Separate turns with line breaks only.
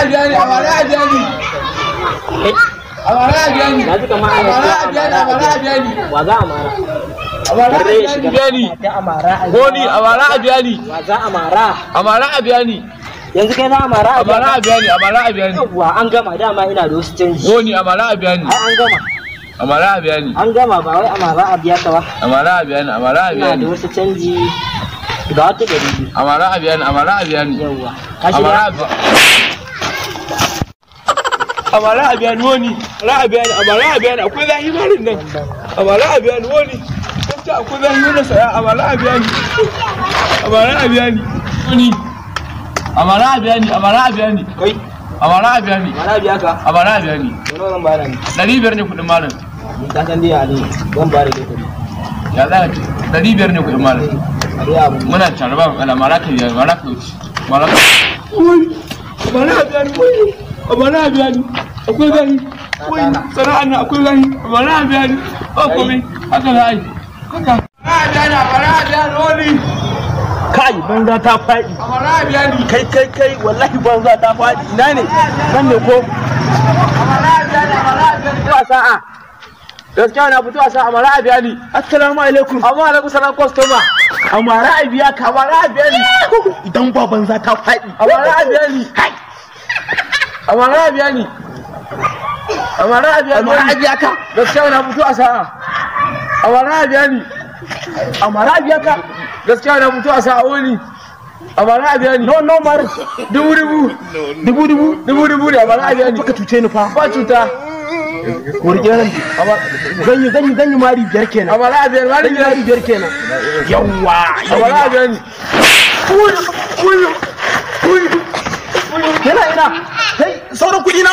a biya ni, amara a biya ni. Amara a biya ni.
Na ji kamar ana
Amara a biya ni, amara a biya ni.
Wa za a mara?
Amara a biya ni.
Ta amara a
Goni, amara a biya ni.
Wa za a mara?
Amara a biya ni.
Yanzu kai za a mara a
Amara a biya ni, amara a biya ni.
Yawwa, an gama, dama ina da wasu canji.
Goni, amara a biya ni.
Ai an gama.
Amara a biya ni.
An gama, ba wai amara a biya ka ba.
Amara a biya ni, amara a biya
Ina da
ni.
wasu canji. Ga wata 200.
Amara a biya ni, amara a biya ni.
Yawwa. Ka
Amara
shirya?
a biya. Amara a biya ni wani, amara a biya ni, amara a biya ni, akwai zahi marin nan. Amara a biya ni wani. Gaskiya akwai zahi wannan saya, amara a biya ni. Amara a biya ni. Wani. Amara a biya ni, amara a biya ni.
Kai,
Amara a biya ni.
amara a biya ka.
Amara a biya ni.
Nawa zan bada ni?
500 ne kuɗin malam.
Ni ka san dai Ali, zan bada dai kuɗi.
Ya za ka ce? 500 ne kuɗin malam.
A dai abu.
Muna tare ba matsala, mara ka biya ni, mara ka wuce. Mara ka. Wani. Amara a biya ni, wani. Amara a biya ni. Akwai zahi. Wani. Sana'an nan akwai zahi. Amara a biya ni. Ba komai. Haka za a yi. Haka. Amara a biya ni, amara a biya ni, wani.
Kai, banza ta faɗi.
Amara a biya ni.
Kai kai kai, wallahi banza ta faɗi. Ina ne nan ne ko?
Amara a biya ni, amara a biya ni. Fito a sa'a. Gaskiya na fito a sa'a, amara a biya ni.
Assalamu alaikum.
Amma alaikum salam customer.
Amara a biya ka.
Amara a biya ni.
Idan ba banza ta faɗi.
Amara a biya ni. Amara a biya ni. Amara a biya ni.
Amara a biya ka.
Gaskiya na fito a sa'a. Amara a biya ni.
Amara a biya ka.
Gaskiya na fito a sa'a wani. Amara a biya ni.
No no mar.
Dubu dubu.
Dubu dubu.
Dubu dubu ne amara a biya ni.
Baka cuce ni fa.
Ba cuta.
Ko rike nan. Zan yi mari 5 kenan.
Amara a biya ni. Mari
Zan yi mari
biyar.
5 kenan. Yawwa.
Amara a biya ni.
Yana ina. Kai, sauran kuɗi na.